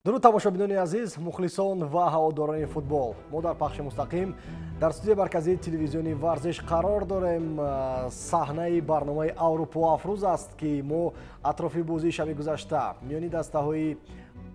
Дуруд, тамошобинони азиз, мухлисон ва ҳаводорони футбол. Мо дар пахши мустақим дар студияи марказии телевизиони «Варзиш» қарор дорем. Саҳнаи барномаи «Аврупо Афрӯз» аст, ки мо атрофи бозии шаби гузашта миёни дастаҳои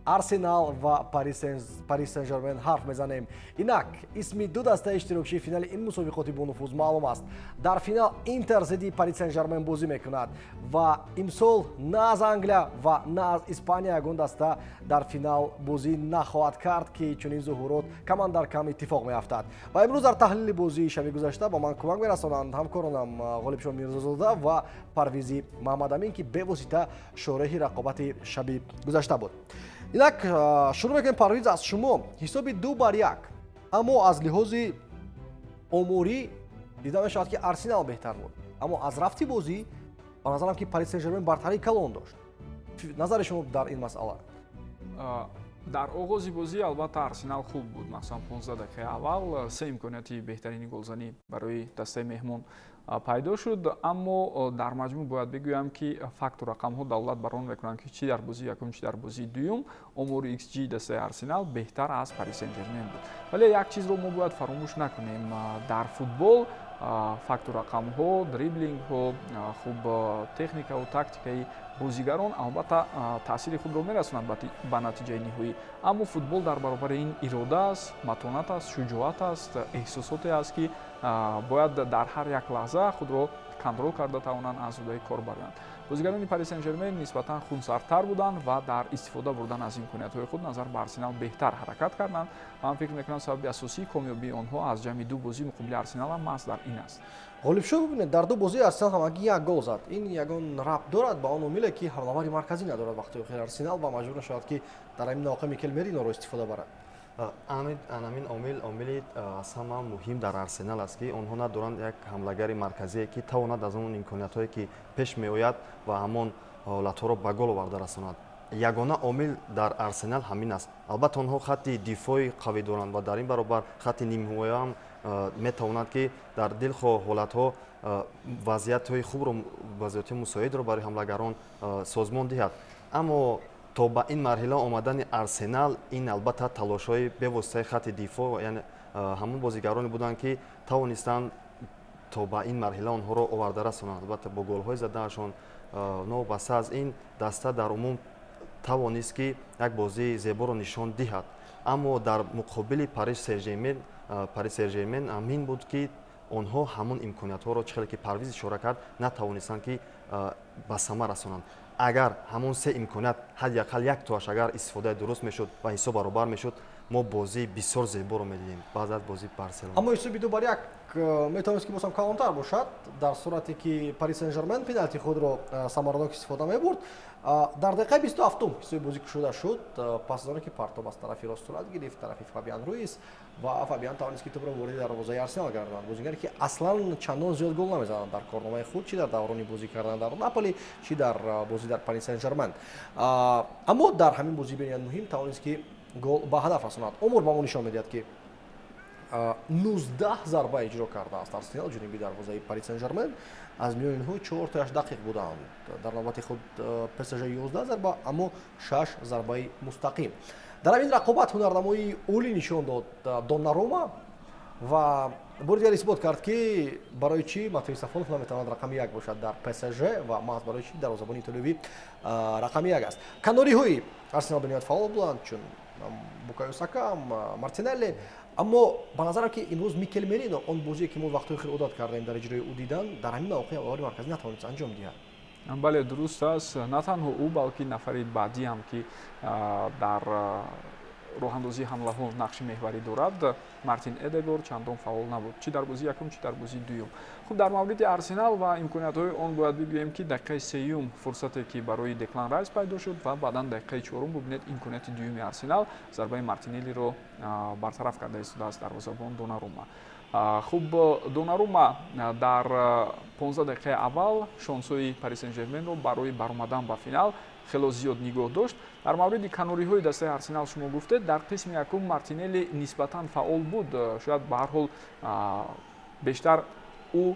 «Арсенал» ва «Парис Сен Жермен» ҳарф мезанем. Инак исми ду дастаи иштирокчии финали ин мусобиқоти бонуфуз маълум аст. Дар финал «Интер» зидди «Парис Сен Жермен» бозӣ мекунад ва имсол на аз Англия ва на аз Испания ягон даста дар финал бозӣ нахоҳад кард, ки чунин зуҳурот каман дар кам иттифоқ меафтад. Ва имрӯз дар таҳлили бозии шаби гузашта ба ман кӯмак мерасонанд ҳамкоронам Ғолибшон Мирзозода ва Парвизи Маҳаммадамин, ки бевосита шореҳи рақобати шаби гузашта буд. Инак шурӯъ мекунем, Парвиз, аз шумо. Ҳисоби 2-1, аммо аз лиҳози оморӣ дида мешавад, ки «Арсенал» беҳтар буд, аммо аз рафти бозӣ ба назарам, ки «Парис Сен Жермен» бартарии калон дошт. Назари шумо дар ин масъала? Дар оғози бозӣ албатта «Арсенал» хуб буд, махсусан 15 дақиқаи аввал се имконияти беҳтарини голзанӣ барои дастаи меҳмон пайдо шуд. Аммо дар маҷмӯъ бояд бигӯям, ки факту рақамҳо далолат бар он мекунанд, ки чӣ дар бозии якум, чӣ дар бозии дуюм омори xG дастаи «Арсенал» беҳтар аз «Парис Сен Жермен» буд. Вале як чизро мо бояд фаромӯш накунем: дар футбол факту рақамҳо, дриблингҳо, хуб, техникаву тактикаи бозигарон албатта таъсири худро мерасонанд ба натиҷаи ниҳоӣ, аммо футбол дар баробари ин ирода аст, матонат аст, шуҷоат аст, эҳсосоте аст, ки бояд дар ҳар як лаҳза худро контрол карда тавонанд, аз уҳдаи кор бароянд. Бозигарони «Парис Сен Жермен» нисбатан хунсардтар буданд ва дар истифода бурдан аз имкониятҳои худ назар ба «Арсенал» беҳтар ҳаракат карданд. Ва ман фикр мекунам, сабаби асосии комёбии онҳо аз ҷамъи ду бозӣ муқобили «Арсенал» ҳам маҳз дар ин аст. Ғолибшоҳ, бибинед, дар ду бозии «Арсенал» ҳамагӣ як гол зад. Ин ягон рабт дорад ба он омиле, ки ҳамлавари марказӣ надорад вақти охир «Арсенал» ва маҷбур нашавад, ки дар ҳамин мавқеъ Микел Мериноро истифода барад? Анамин омил омили аз ҳама муҳим дар «Арсенал» аст, ки онҳо надоранд як ҳамлагари марказие, ки тавонад аз он имкониятҳое, ки пеш меояд, ва ҳамон ҳолатҳоро ба гол оварда расонад. Ягона омил дар «Арсенал» ҳамин аст. Албатта, онҳо хатти дифои қавӣ доранд ва дар ин баробар хатти нимҳимояам метавонад, ки дар дилхоҳ ҳолатҳо вазъиятҳои хубро, вазъиятҳои мусоидро барои ҳамлагарон созмон диҳад. Аммо то ба ин марҳила омадани «Арсенал» ин албатта талошҳои бевоситаи хатти дифоъ, яъне ҳамон бозигароне буданд, ки тавонистанд то ба ин марҳила онҳоро оварда расонанд, албатта бо голҳои задаашон. Новобаста аз ин, даста дар умум тавонист, ки як бозии зеборо нишон диҳад, аммо дар муқобили Парис Сен Жермен ҳамин буд, ки онҳо ҳамон имкониятҳоро, чӣ хеле ки Парвиз ишора кард, натавонистанд, ки ба самар расонанд. Агар ҳамон се имконият ҳадди ақал як тоаш агар истифодаи дуруст мешуд ва ҳисоб баробар мешуд, мо бозии бисёр зеборо медидем баъд аз бозии «Барселона». Аммо ҳисоби 2-1 метавонист, ки бозам калонтар бошад, дар сурате ки «Парис Сен Жермен» пеналти худро самаранок истифода мебурд. Дар дақиқаи 27-ум ҳисоби бозӣ кушода шуд, пас аз оне ки партоб аз тарафи рост сурат гирифт тарафи Фабиан Руис ва Фабиан тавонист, ки тӯбро вориди дарвозаи «Арсенал» гардонад. Бозигаре, ки аслан чандон зиёд гол намезанад дар корномаи худ, чӣ дар даврони бозӣ кардан дар «Наполи», чӣ дар бозӣ дар «Парис Сен Жермен», аммо дар ҳамин бозии бениҳоят муҳим тавонист, ки гол ба ҳадаф расонад. Омор ба мо нишон медиҳад, ки 19 зарба иҷро кардааст «Арсенал» ҷониби дарвозаи «Парис Сен Жермен», аз миёни инҳо чортояш дақиқ буданд. Дар навбати худ ПСЖ 11 зарба, аммо шаш зарбаи мустақим. Дар ҳамин рақобат ҳунарнамоии олӣ нишон дод Доннарума ва бори дигар исбот кард, ки барои чӣ Матвей Сафонов наметавонад рақами як бошад дар ПСЖ ва маҳз барои чӣ дарвозабони итолиёвӣ рақами як аст. Канориҳои «Арсенал» бениҳоят фаъол буданд, чун Букайо Сака, Мартинелли, аммо ба назарам, ки имрӯз Микел Мерино он бозие, ки мо вақтҳои хеле одат кардем дар иҷрои ӯ дидан, дар ҳамин мавқеи ҳамлавари марказӣ натавонист анҷом диҳад. Бале, дуруст аст. На танҳо ӯ, балки нафари баъдӣ ҳам, ки дар роҳандозии ҳамлаҳо нақши меҳварӣ дорад, Мартин Эдегор, чандон фаъол набуд, чӣ дар бозии якум, чӣ дар бозии дуюм. Хуб, дар мавриди «Арсенал» ва имкониятҳои он бояд бигӯем, ки дақиқаи сеюм фурсате, ки барои Деклан Райс пайдо шуд, ва баъдан дақиқаи чорум, бубинед, имконияти дуюми «Арсенал», зарбаи Мартинеллиро бартараф карда истодааст дарвозабон Донарума. Хуб, Донарума дар 15 дақиқаи аввал шонсҳои «Парис Сен Жерменро» барои баромадан ба финал хело зиёд нигоҳ дошт. Дар мавриди канориҳои дастаи «Арсенал» шумо гуфтед, дар қисми якум Мартинелли нисбатан фаъол буд, шояд ба ҳар ҳол бештар. Ӯ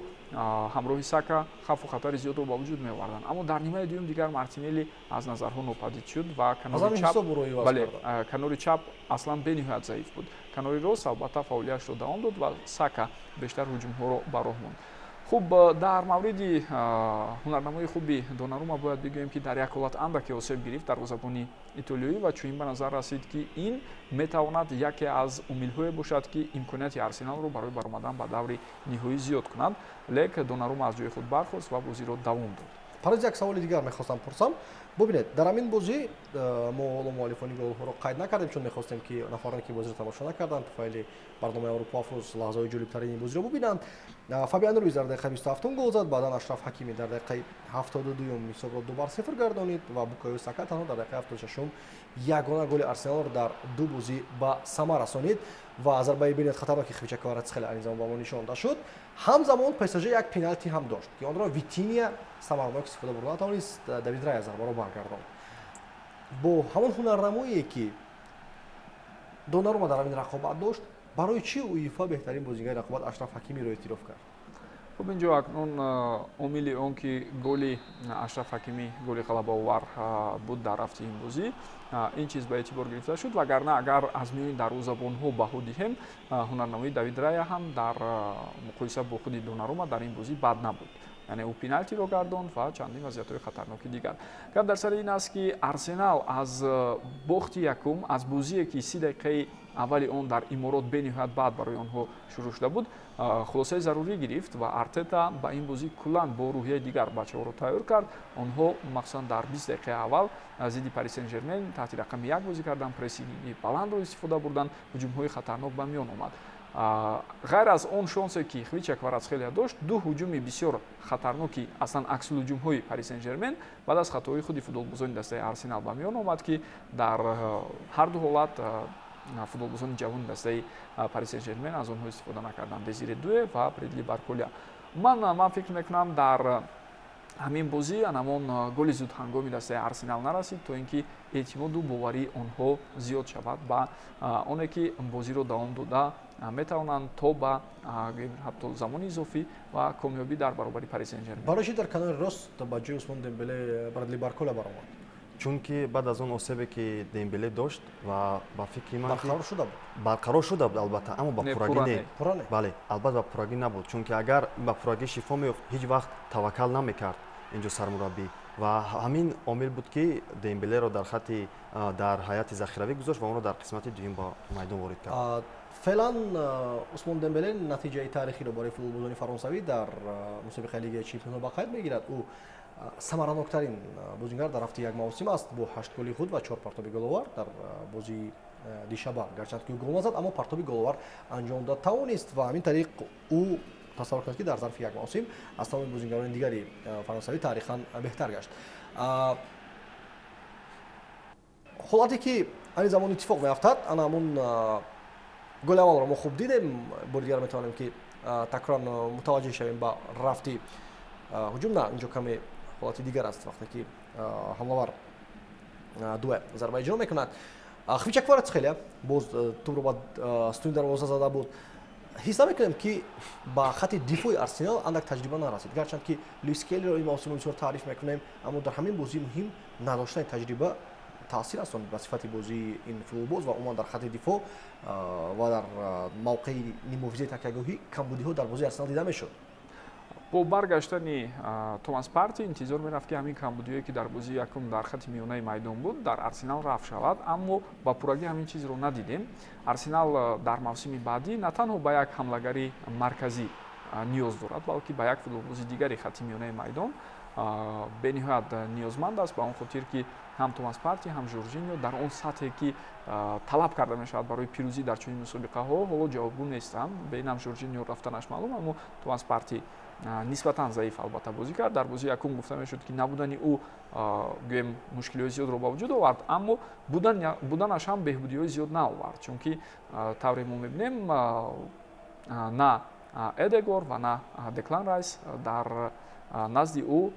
ҳамроҳи Сака хавфу хатари зиёдро ба вуҷуд меоварданд. Аммо дар нимаи дуюм дигар Мартинелли аз назарҳо нопадид шуд ва канори чап аслан бениҳоят заиф буд. Канори рост албатта фаъолияташро давом дод ва Сака бештар ҳуҷумҳоро ба роҳ монд. Хуб, дар мавриди ҳунарнамои хуби Донарума бояд бигӯем, ки дар як ҳолат андаке осеб гирифт дарвозабони итолиёӣ ва чунин ба назар расид, ки ин метавонад яке аз омилҳое бошад, ки имконияти Арсеналро барои баромадан ба даври ниҳоӣ зиёд кунад. Лек Донарума аз ҷои худ бархост ва бозиро давом дод. Парвиз, як саволи дигар мехостам пурсам. Бубинед, дар ҳамин бозӣ мо ҳоло муаллифони голҳоро қайд накардем, чун мехостем, ки нафароне, ки бозиро тамошо накарданд, туфайли барномаи Аврупо Афрӯз лаҳзаҳои ҷолибтарини бозиро бубинанд. Фабиан Руиз дар дақиқаи 27 гол зад, баъдан Ашраф Ҳакими дар дақиқаи 72 ҳисобро 2-0 гардонид ва Букайо Сака танҳо дар дақиқаи 76 ягона голи Арсеналро дар ду бозӣ ба самар расонид ва зарбаи бениҳоят хатарноки Хвича Кварацхелия айни замон ба мо нишон шуд. Ҳамзамон ПСЖ як пеналти ҳам дошт, ки онро Витиния самарнок истифода бурда натавонист, Давид Рая зарбаро баргардонд. Бо ҳамон ҳунарнамое, ки Донарума дар ҳамин рақобат дошт, барои чӣ УЕФА беҳтарин бозигари рақобат Ашраф Ҳакимиро эътироф кард? Хуб, инҷо акнун омили он, ки голи Ашраф Ҳакимӣ голи ғалабаовар буд дар рафти ин бозӣ, ин чиз ба эътибор гирифта шуд. Вагарна агар аз миёни дарвозабонҳо баҳо диҳем, ҳунарнамоии Давид Рая ҳам дар муқоиса бо худи Донарума дар ин бозӣ бад набуд. Яъне ӯ пеналтиро гардонд ва чандин вазъиятҳои хатарноки дигар. Гап дар сари ин аст, ки Арсенал аз бохти якум, аз бозие, ки 30 дақиқаи аввали он дар Иморот бениҳоят бад барои онҳо шурӯъ шуда буд, хулосаи зарурӣ гирифт ва Артета ба ин бозӣ куллан бо рӯҳияи дигар бачаҳоро тайёр кард. Онҳо махсусан дар 20 дақиқаи аввал зидди Пари Сен Жермен таҳти рақами як бозӣ карданд, прессинги баландро истифода бурданд, ҳуҷумҳои хатарнок ба миён омад. Ғайр аз он шонсе, ки Хвича Кварацхелия дошт, ду ҳуҷуми бисёр хатарноки, аслан аксулҳуҷумҳои Пари Сен Жермен баъд аз хатои худи футболбозони дастаи Арсенал ба миён омад, ки дар ҳар ду ҳолат футболбозони ҷавони дастаи Пари Сен Жермен аз онҳо истифода накарданд: Дезире Дуе ва Бредли Барколя. Ман фикр мекунам, дар ҳамин бозӣ анамон голи зудҳангоми дастаи Арсенал нарасид, то ин ки эътимоду боварии онҳо зиёд шавад ба оне, ки бозиро давом дода метавонанд то ба ҳатто замони изофӣ ва комёбӣ дар баробари Пари Сен Жермен. Барои чӣ дар канори рост ба ҷои Усмон Дембеле Бредли Барколя баромад? Чунки баъд аз он осебе, ки Дембеле дошт, ва ба фикри ман барқарор шуда буд. Барқарор шуда буд, албатта, аммо ба пуррагӣ не. Бале, албатта, ба пуррагӣ набуд, чунки агар ба пуррагӣ шифо меёфт, ҳеҷ вақт таваккал намекард инҷо сармураббӣ. Ва ҳамин омил буд, ки Дембелеро дар хатти дар ҳайати захиравӣ гузошт ва онро дар қисмати дуюм ба майдон ворид кард. Феълан Усмон Дембеле натиҷаи таърихиро барои футболбозони фаронсавӣ дар мусобиқаи Лигаи чемпионҳо ба қайд мегирад. Ӯ самараноктарин бозингар дар рафти як мавсим аст бо 8 голи худ ва 4 партоби головар дар бозии дишаба. Гарчанд ки ӯ гол назад, аммо партоби головар анҷом дод тавонист ва ҳамин тариқ ӯ тасаввур кунад, ки дар зарфи як мавсим аз тамоми бозингарони дигари фаронсавӣ таърихан беҳтар гашт. Ҳолате, ки ани замон иттифоқ меафтад, ана ҳамун голи аввалро мо хуб дидем. Бори дигар метавонем, ки такроран мутаваҷҷеҳ шавем ба рафти ҳуҷум. На, инҷо каме ҳолати дигар аст, вақте ки ҳамлавар Дуэ зарба иҷро мекунад. Хвича Кварацхелия боз тӯбро ба сутуни дарвоза зада буд. Ҳис намекунем, ки ба хати дифои Арсенал андак таҷриба нарасид? Гарчанд ки Луис Келлиро ин мавсимо бисёр таъриф мекунем, аммо дар ҳамин бозии муҳим надоштани таҷриба таъсир расонд ба сифати бозии ин футболбоз ва умуман дар хати дифоъ ва дар мавқеи нимҳофизаи такягоҳӣ камбудиҳо дар бозии Арсенал дида мешуд. Бо баргаштани Томас Парти интизор мерафт, ки ҳамин камбудиҳое, ки дар бозии якум дар хати миёнаи майдон буд, дар Арсенал рафт шавад, аммо ба пуррагӣ ҳамин чизро надидем. Арсенал дар мавсими баъдӣ на танҳо ба як ҳамлагари марказӣ ниёз дорад, балки ба як футболбози дигари хати миёнаи майдон бениҳоят ниёзманд аст, ба он хотир ки ҳам Томас Парти, ҳам Жоржиньо дар он сатҳе, ки талаб карда мешавад барои пирӯзӣ дар чунин мусобиқаҳо, ҳоло ҷавобгӯ нестанд. Бенам Жоржиньо рафтанаш маълум, аммо Томас Парти нисбатан заиф албатта бозӣ кард. Дар бозии якум гуфта мешуд, ки набудани ӯ, гӯем, мушкилиҳои зиёдро ба вуҷуд овард, аммо буданаш ҳам беҳбудиҳои зиёд наовард, чунки тавре мо мебинем, на Эдегор ва на Деклан Райс дар назди ӯ,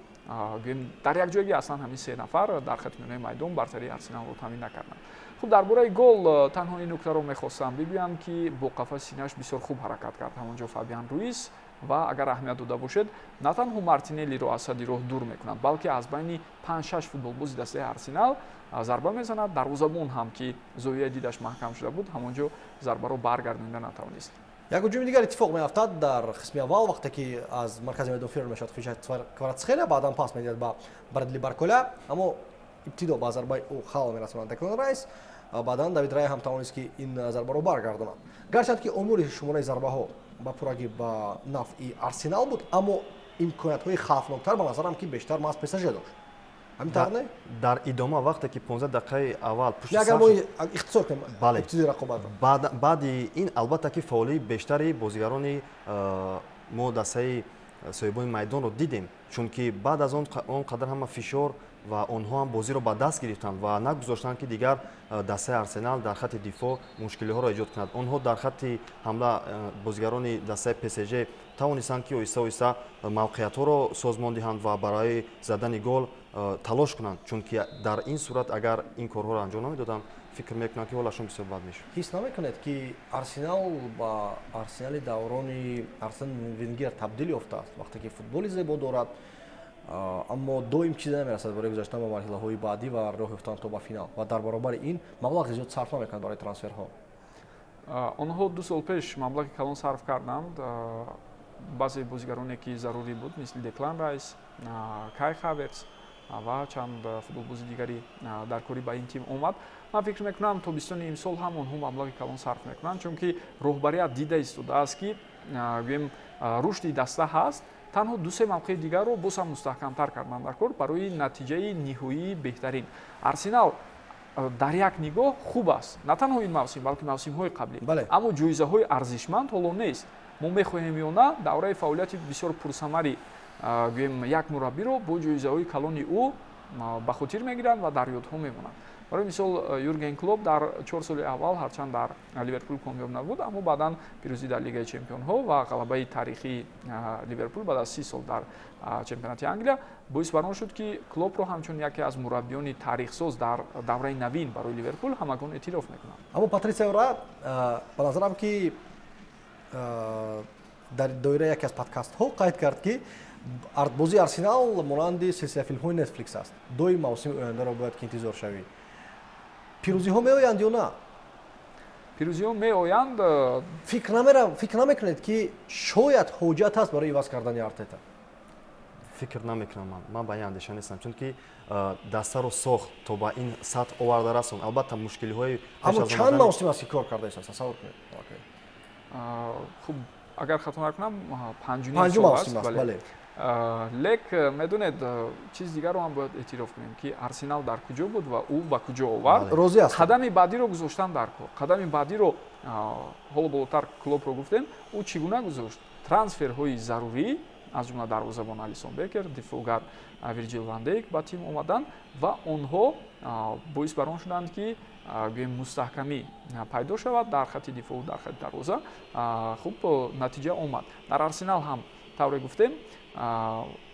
гӯем, дар якҷоягӣ аслан ҳамин се нафар дар хати миёнаи майдон бартарии Арсеналро таъмин накарданд. Хуб, дар бораи гол танҳо ин нуктаро мехостам бигӯям, ки бо қафаси синааш бисёр хуб ҳаракат кард ҳамон ҷо Фабиан Руис. Ва агар аҳамият дода бошед, на танҳо Мартинеллиро аз садди роҳ дур мекунад, балки аз байни панҷ-шаш футболбози дастаи Арсенал зарба мезанад. Дарвозабон ҳам, ки зовияи дидаш маҳкам шуда буд, ҳамон ҷо зарбаро баргардонида натавонист. Як ҳуҷуми дигар иттифоқ меафтад дар қисми аввал, вақте ки аз маркази майдон фирор мешавад Хвича Кварацхелия, баъдан пас медиҳад ба Бредли Барколя, аммо ибтидо ба зарбаи ӯ халал мерасонад Деклан Райс. Баъдан Давид Рая ҳам тавонист, ки ин зарбаро баргардонад. Гарчанд ки омори шумораи зарбаҳо ба пуррагӣ ба нафъи Арсенал буд, аммо имкониятҳои хавфноктар, ба назарам, ки бештар маҳз ПСЖ дошт. Ҳамин тавр не? Дар идома, вақте ки 15 дақиқаи аввал пушти агар мо ихтисор кунем ибтидои рақобатро. Баъди ин, албатта, ки фаъолии бештари бозигарони мо, дастаи соҳибони майдонро дидем, чунки баъд аз он қадар ҳама фишор ва онҳо ҳам бозиро ба даст гирифтанд ва нагузоштанд, ки дигар дастаи Арсенал дар хатти дифоъ мушкилиҳоро эҷод кунад. Онҳо дар хатти ҳамла, бозигарони дастаи ПСЖ тавонистанд, ки оҳиста оҳиста мавқеиятҳоро созмон диҳанд ва барои задани гол талош кунанд, чунки дар ин сурат, агар ин корҳоро анҷом намедоданд, фикр мекунам, ки ҳолашон бисёр бад мешуд. Ҳис намекунед, ки Арсенал ба Арсенали даврони Арсен Венгер табдил ёфтааст, вақте ки футболи зебо дорад, аммо доим чизе намерасад барои гузаштан ба марҳилаҳои баъдӣ ва роҳ ёфтан то ба финал, ва дар баробари ин маблағи зиёд сарф намекунад барои трансферҳо? Онҳо 2 сол пеш маблағи калон сарф карданд. Баъзе бозигароне, ки зарурӣ буд, мисли Деклан Райс, Кай Хаверс ва чанд футболбози дигари дар корӣ ба ин тим омад. Ман фикр мекунам, тобистони имсол ҳам онҳо маблағи калон сарф мекунанд, чунки роҳбарият дида истодааст, ки, гӯем, рушди даста ҳаст. Танҳо дусе мавқеи дигарро боз ҳам мустаҳкамтар кардан дар кор барои натиҷаи ниҳоии беҳтарин. Арсенал дар як нигоҳ хуб аст, на танҳо ин мавсим, балки мавсимҳои қаблӣ, аммо ҷоизаҳои арзишманд ҳоло нест. Мо мехоҳем ё на, давраи фаъолияти бисёр пурсамари, гӯем, як мураббиро бо ҷоизаҳои калони ӯ ба хотир мегиранд ва дар ёдҳо мемонанд. Барои мисол, Юрген Клоп дар 4 соли аввал ҳарчанд дар Ливерпул комёб набуд, аммо баъдан пирӯзӣ дар Лигаи чемпионҳо ва ғалабаи таърихии Ливерпул баъд аз 30 сол дар чемпионати Англия боис бар он шуд, ки Клопро ҳамчун яке аз мураббиёни таърихсоз дар давраи навин барои Ливерпул ҳамагон эътироф мекунанд. Аммо Патрис Эвра, ба назарам, ки дар доираи яке аз подкастҳо қайд кард, ки бозии Арсенал монанди силсила филмҳои Нетфликс аст, доим мавсими ояндаро бояд ки интизор шавӣ. Пирӯзиҳо меоянд ё на? Пирӯзиҳо меоянд. Фикр намекунед, ки шояд ҳоҷат аст барои иваз кардани Артета? Фикр намекунам. Ман ба ин андеша нестам, чунки дастаро сохт, то ба ин сатҳ оварда расон. Албатта, мушкилиҳои Аммо чанд мавсим аст, ки кор карда истааст, тасаввур кунед. Хуб, агар хато накунам, панҷум мавсим аст, бале. Лек, медонед, чиз дигарро ҳам бояд эътироф кунем, ки Арсенал дар куҷо буд ва ӯ ба куҷо овард. Розӣ ҳастам. Қадами баъдиро гузоштан дар кор. Қадами баъдиро, ҳоло болотар Клопро гуфтем, ӯ чӣ гуна гузошт? Трансферҳои зарурӣ, аз ҷумла дарвозабон Алисон Бекер, дифоъгар Вирҷил ван Дейк ба тим омаданд ва онҳо боис бар он шуданд, ки, гӯем, мустаҳкамӣ пайдо шавад дар хатти дифоъу дар хатти дарвоза. Хуб, натиҷа омад. Дар Арсенал ҳам тавре гуфтем,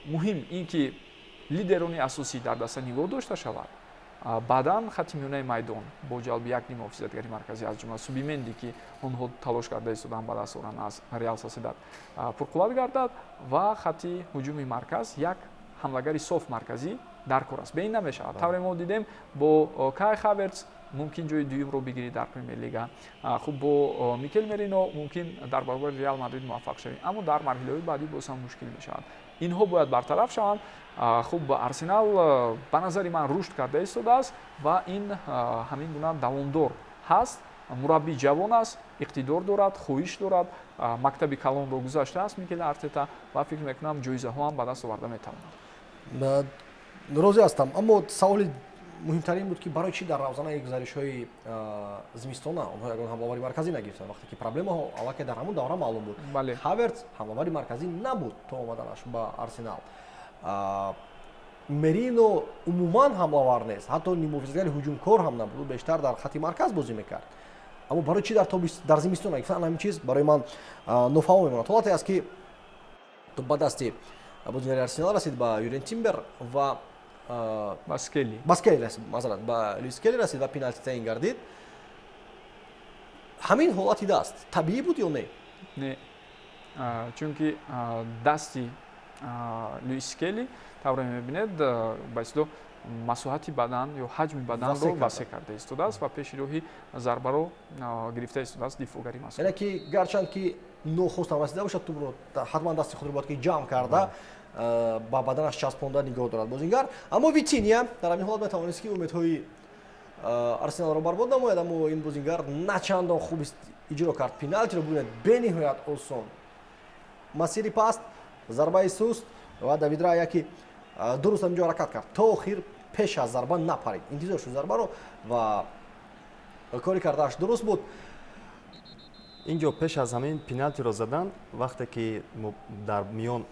муҳим ин ки лидерони асосӣ дар даста нигоҳ дошта шавад. Баъдан хатти миёнаи майдон бо ҷалби як нимҳофизатгари марказӣ, аз ҷумла Субименди, ки онҳо талош карда истоданд ба даст оранд аз Реал Сосьедад, пурқувват гардад ва хатти ҳуҷуми марказ як ҳамлагари соф марказӣ дар кор аст. Бе ин намешавад. Тавре мо дидем, бо Кай Хаверц мумкин ҷои дуюмро бигирӣ дар Премер Лига, хуб, бо Микел Мерино мумкин дар баробари Реал Мадрид муваффақ шавӣ, аммо дар марҳилаҳои баъдӣ боз ҳам мушкил мешавад. Инҳо бояд бартараф шаванд. Хуб, Арсенал, ба назари ман, рушд карда истодааст ва ин ҳамин гуна давомдор ҳаст. Мураббӣ ҷавон аст, иқтидор дорад, хоҳиш дорад, мактаби калонро гузаштааст Микел Артета ва фикр мекунам, ҷоизаҳо ҳам ба даст оварда метавонад. Розӣ ҳастам, аммо саволи муҳимтарин буд, ки барои чӣ дар равзанаи гузаришҳои зимистона онҳо ягон ҳамлавари марказӣ нагирифтанд, вақте ки проблемаҳо аллакай дар ҳамон давра маълум буд? Хаверц ҳамлавари марказӣ набуд то омаданаш ба Арсенал. Мерино умуман ҳамлавар нест, ҳатто нимҳофизатгари ҳуҷумкор ҳам набуд, бештар дар хатти марказ бозӣ мекард. Аммо барои чӣ дар зимистон нагирифтанд, ҳамин чиз барои ман нофаҳмо мемонад. Ҳолате аст, ки ба дасти бозигари Арсенал расид ба Юрен Тимбер ва Ба Скелли. Ба Скелли расид, масалан, ба Луис Скелли расид ва пеналти таъин гардид. Ҳамин ҳолати даст табиӣ буд ё не? Не, чунки дасти Луис Скелли, тавре мебинед, ба истилоҳ масоҳати бадан ё ҳаҷми баданро васеъ карда истодааст ва пеши роҳи зарбаро гирифта истодааст дифоъгари мазкур. Яъне ки гарчанд ки нохост ҳам расида бошад, тӯбро ҳатман дасти худро бояд ки ҷамъ карда, ба баданаш часпонда нигоҳ дорад бозингар. Аммо Витиния дар ҳамин ҳолат метавонист, ки умедҳои Арсеналро барбод намояд, аммо ин бозингар начандон хуб иҷро кард пеналтиро. Бубинед, бениҳоят осон масири паст, зарбаи суст ва Давид Рая, ки дуруст ҳаминҷо ҳаракат кард, то охир пеш аз зарба напарид, интизор шуд зарбаро ва кори кардааш дуруст буд. Ин ҷо пеш аз ҳамин пеналтиро задан, вақте ки дар миён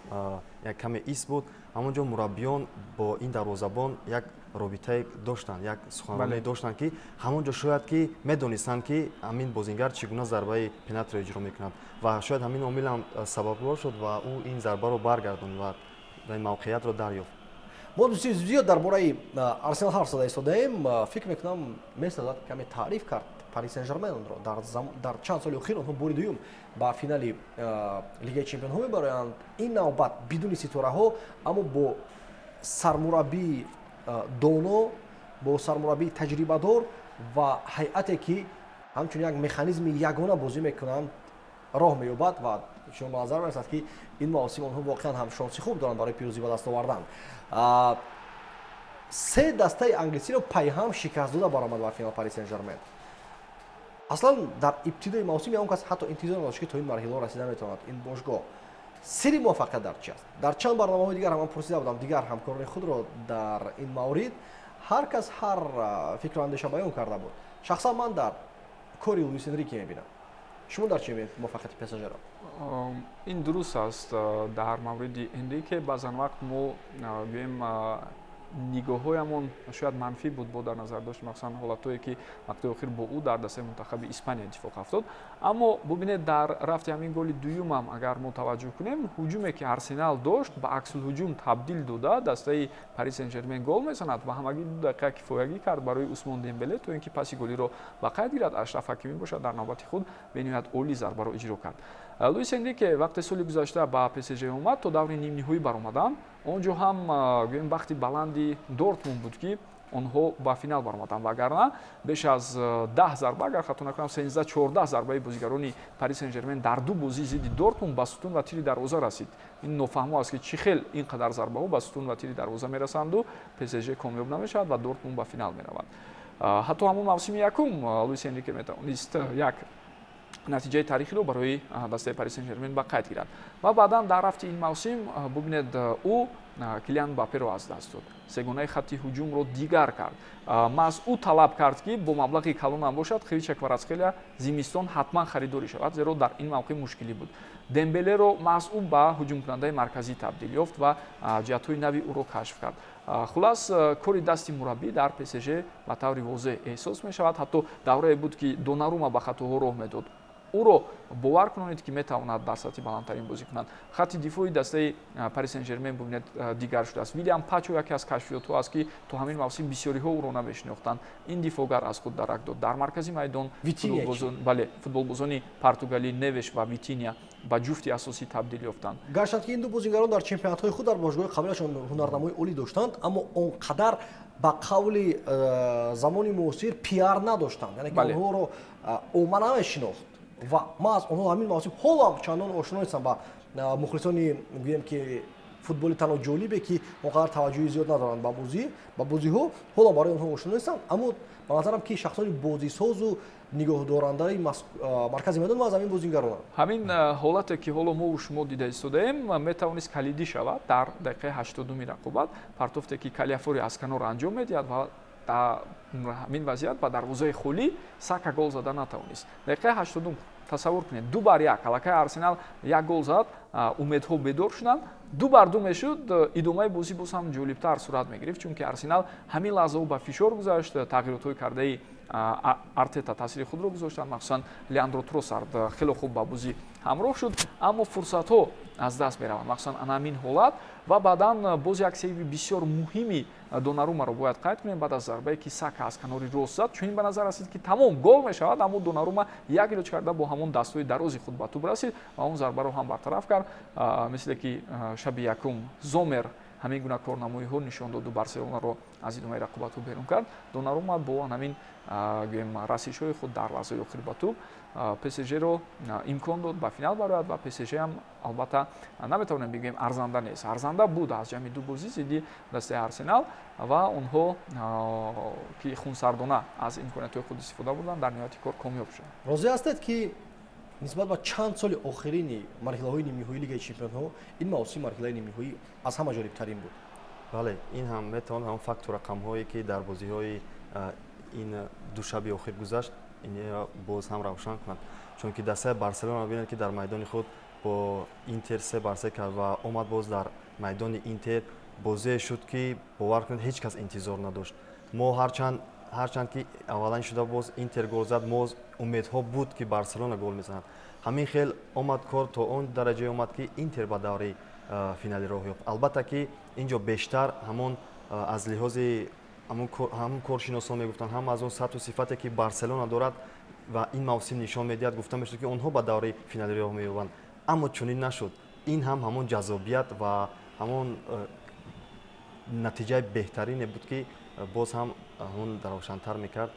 як каме ист буд, ҳамон ҷо мураббиён бо ин дарвозабон як робитае доштанд, як суханроние доштанд, ки ҳамон ҷо шояд ки медонистанд, ки ҳамин бозингар чӣ гуна зарбаи пеналтиро иҷро мекунад, ва шояд ҳамин омил ҳам сабабгор шуд ва ӯ ин зарбаро баргардонд ва ин мавқеиятро дарёфт. Мо зиёд дар бораи Арсенал ҳарф зада истодаем. Фикр мекунам, месазад каме таъриф кард Пари Сен Жерменро. Дар чанд соли охир онҳо бори дуюм ба финали Лигаи чемпионҳо мебароянд, ин навбат бидуни ситораҳо, аммо бо сармураббии доно, бо сармураббии таҷрибадор ва ҳайате, ки ҳамчун як механизми ягона бозӣ мекунанд, роҳ меёбад. Ва шумо ба назар мерасад, ки ин мавсим онҳо воқеан ҳам шонси хуб доранд барои пирӯзӣ ба даст овардан. Се дастаи англисиро пайҳам шикаст дода баромад ба финал Пари Сен Жермен. Аслан дар ибтидои мавсим ягон кас ҳатто интизор надошт, ки то ин марҳилаҳо расида метавонад ин бошгоҳ. Сирри муваффақият дар чи аст? Дар чанд барномаҳои дигар ҳам ман пурсида будам дигар ҳамкорони худро дар ин маврид, ҳар кас ҳар фикру андеша баён карда буд. Шахсан ман дар кори Луис Энрике мебинам. Шумо дар чи мебинед муваффақияти ПСЖро? Ин дуруст аст. Дар мавриди Энрике баъзан вақт мо гӯем, нигоҳҳоямон шояд манфӣ буд, бо дар назар дошт махсусан ҳолатҳое, ки вақтҳои охир бо ӯ дар дастаи мунтахаби Испания иттифоқ афтод. Аммо бубинед, дар рафти ҳамин голи дуюмам агар мо таваҷҷӯҳ кунем, ҳуҷуме, ки Арсенал дошт, ба аксулҳуҷум табдил дода, дастаи Пари Сен Жермен гол мезанад ва ҳамагӣ 2 дақиқа кифоягӣ кард барои Усмон Дембеле, то ин ки паси голиро ба қайд гирад. Ашраф Ҳакимӣ бошад, дар навбати худ бениҳоят олӣ зарбаро иҷро кард. Луис Энрике вақте соли гузашта ба ПСЖ омад, то даври нимниҳоӣ баромаданд. Он ҷо ҳам гӯем, бахти баланди Дортмунд буд, ки онҳо ба финал баромаданд, вагарна беш аз 10 зарба, агар хато накунам, 13, 14 зарбаи бозигарони Пари Сен Жермен дар ду бозӣ зидди Дортмунд ба сутун ва тири дарвоза расид. Ин нофаҳмо аст, ки чӣ хел ин қадар зарбаҳо ба сутун ва тири дарвоза мерасанду ПСЖ комёб намешавад ва Дортмунд ба финал меравад. Ҳатто ҳамон мавсими якум Луис Энрике метавонист як натиҷаи таърихиро барои дастаи Пари Сен Жермен ба қайд гирад. Ва баъдан дар рафти ин мавсим, бубинед, ӯ Килиан Мбапперо аз даст дод, сегонаи хатти ҳуҷумро дигар кард. Маҳз ӯ талаб кард, ки бо маблағи калонам бошад, Хвича Кварацхелия зимистон ҳатман харидорӣ шавад, зеро дар ин мавқеъ мушкилӣ буд. Дембелеро маҳз ӯ ба ҳуҷумкунандаи марказӣ табдил ёфт ва ҷиҳатҳои нави ӯро кашф кард. Хулас, кори дасти мураббӣ дар ПСЖ ба таври возеҳ эҳсос мешавад. Ҳатто даврае буд, ки Донарума ба хатоҳо роҳ медод, ӯро бовар кунонед, ки метавонад дар сатҳи баландтарин бозӣ кунад. Хатти дифои дастаи Пари Сен Жермен, бубинед, дигар шудааст. Вилиам Пачо яке аз кашфиётҳо аст, ки то ҳамин мавсим бисёриҳо ӯро намешинохтанд. Ин дифоъгар аз худ дарак дод. Дар маркази майдон, бале, футболбозони португалӣ Невеш ва Витиния ба ҷуфти асосӣ табдил ёфтанд. Гарчанд ки ин ду бозингарон дар чемпионатҳои худ, дар бошгоҳи қаблиашон ҳунарнамои олӣ доштанд, аммо он қадар, ба қавли замони муосир, пиар надоштанд, яъне ки онҳоро омма намешинохт. Ва маҳз онҳо ҳамин мавсим ҳоло чандон ошно нестанд ба мухлисони, гӯем ки, футболи танҳо ҷолибе, ки он қадар таваҷҷӯҳи зиёд надоранд ба бозӣ, ба бозиҳо, ҳоло барои онҳо ошно нестанд. Аммо ба назарам, ки шахсони бозисозу нигоҳдорандаи маркази майдон маҳз ҳамин бозингаронанд. Ҳамин ҳолате, ки ҳоло мову шумо дида истодаем, метавонист калидӣ шавад. Дар дақиқаи 80-уми рақобат партофте, ки Калафьори аз канор анҷом медиҳад ва ҳамин вазъият ба дарвозаи холӣ Сака гол зада натавонист. Дақиқаи 80-ум, тасаввур кунед, 2-1. Аллакай Арсенал як гол зад, умедҳо бедор шуданд. 2-2 мешуд, идомаи бозӣ боз ҳам ҷолибтар сурат мегирифт, чунки Арсенал ҳамин лаҳзаҳо ба фишор гузашт. Тағйиротҳои кардаи Артета таъсири худро гузоштанд. Махсусан Леандро Тросард хеле хуб ба бозӣ ҳамроҳ шуд, аммо фурсатҳо аз даст мераванд, махсусан ана ҳамин ҳолат. Ва баъдан боз як сейви бисёр муҳими Донарумаро бояд қайд кунем. Баъд аз зарбае, ки Сака аз канори рост зад, чунин ба назар расид, ки тамом, гол мешавад, аммо Донарума як илоҷ карда бо ҳамон дастҳои дарози худ ба тӯб расид ва он зарбаро ҳам бартараф кард. Мисле ки шаби якум Зомер ҳамин гуна корнамоиҳо нишон доду, Барселонаро аз идомаи рақобатҳо берун кард, Донарума бо ҳамин, гӯем, расишҳои худ дар лаҳзаи охир ба тӯб ПСЖ-ро имкон дод ба финал барояд. Ва ПСЖ ҳам, албатта, наметавонем бигӯем, арзанда нест, арзанда буд аз ҷамъи ду бозӣ зидди дастаи Арсенал ва онҳо, ки хунсардона аз имкониятҳои худ истифода бурданд, дар ниҳояти кор комёб шуданд. Розӣ ҳастед, ки нисбат ба чанд соли охирини марҳилаҳои нимниҳоии Лигаи чемпионҳо ин мавсими марҳилаи нимниҳоӣ аз ҳама ҷолибтарин буд? Бале, ин ҳам метавонад ҳамон факту рақамҳое, ки дар бозиҳои ин ду шаби охир гузашт, инро боз ҳам равшан кунад, чунки дастаи Барселона, бинед, ки дар майдони худ бо Интер 3-3 кард ва омад, боз дар майдони Интер бозие шуд, ки, бовар кунед, ҳеҷ кас интизор надошт. Мо ҳарчанд ки аввалан шуда боз Интер гол зад, мо умедҳо буд, ки Барселона гол мезанад. Ҳамин хел омад кор, то он дараҷае омад, ки Интер ба давраи финали роҳ ёфт. Албатта, ки ин ҷо бештар ҳамон аз лиҳози ҳамон коршиносон мегуфтанд, ҳам аз он сатҳу сифате, ки Барселона дорад ва ин мавсим нишон медиҳад, гуфта мешуд, ки онҳо ба давраи финали роҳ меёбанд, аммо чунин нашуд. Ин ҳам ҳамон ҷаззобият ва ҳамон натиҷаи беҳтарине буд, ки боз ҳам ҳамон равшантар мекард.